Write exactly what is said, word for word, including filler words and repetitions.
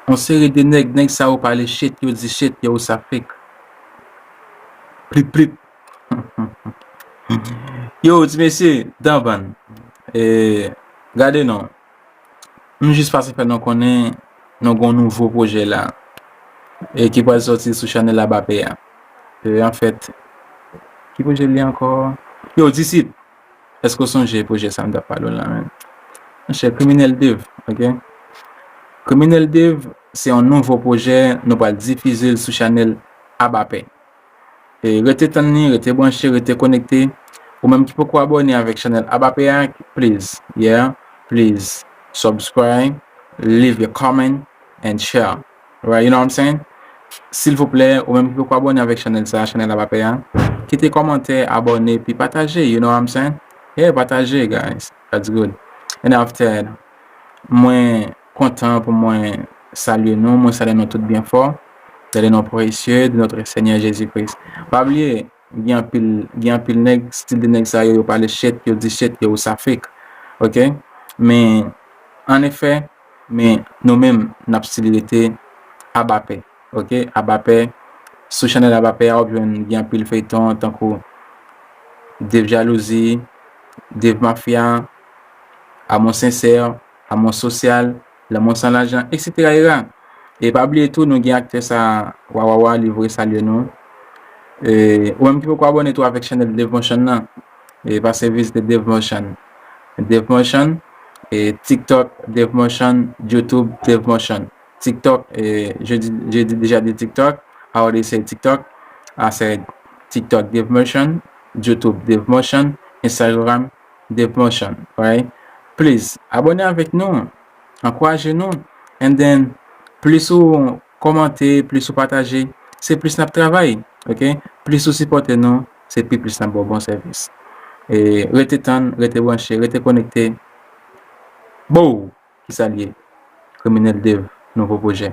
Yon seri de nèg, nèg sa yo pale shit, yo di shit, yo sa fake. Plip, plip. Yo, ti mesye, danbann. E, gade non. M jis pase fè nou konnen nou gon nouvo pwojè la. E ki pral sòti sou chanèl Abapè a. E, anfèt, ki pwojè li ankò? Yo, Disip. Èske w sonje pwojè sa m t ap pale w la, menm? Monchè, Kriminèl Dev, ok? Kriminèl Dev, se yon nouvo pwojè, nou pral difize l sou chanèl Abapè. E rete tann li, rete branche, rete konekte. Ou menm ki poko abòne avèk chanèl Abapè a, please, yeah, please, subscribe, leave your comment, and share. Right, you know what I'm saying? Silvouplè, ou menm ki poko abòne avèk chanèl sa, chanèl Abapè a, kite kòmantè, abòne, pi pataje, you know what I'm saying? Yeah, pataje, guys. That's good. And after, mwen kontan pou mwen salye nou, mwen salye nou tout byen fò, dans le nom précieux de notre Seigneur Jésus-Christ. Pa bliye, gen anpil, gen anpil nèg, stil de nèg sa yo, yo pale shit, yo di shit, yo sa fake. Ok? Men, an efè, men nou menm, n ap still rete Abapè. Ok? Abapè, sou chanèl Abapè a, w ap jwenn gen anpil feyton, tankou Dev Jalouzi, Dev Mafya, Amour Sincère, Amour Social, L'amour sans l'argent, et cetera et cetera. E pa bliye tou, nou gen aktè sa, Wawawa, li voye salye nou. E, ou menm ki poko abòne tou avèk chanèl Dev Motion nan, e pase vizite Dev Motion. Dev Motion, e TikTok, Dev Motion, YouTube, Dev Motion. TikTok, e, je di, je di deja de TikTok, I already say TikTok, I said TikTok, Dev Motion, YouTube, Dev Motion, Instagram, Dev Motion, right? Please, abòne avèk nou, ankouraje nou, and then, plis ou kòmante, plis ou pataje, se plis n ap travay, ok? Plis ou sipòte nou, se pi plis n ap ba w bon sèvis. E rete tann, rete branche, rete konekte. Bow! Ki sa l ye? Kriminèl Dev, nouvo pwojè.